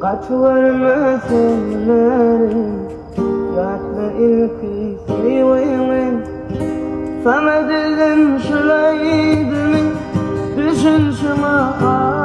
Gaty görme sözleri, Ýatla ilki söýgüňi. Saňa düzüm şul aýdymy, Düşün şuňa.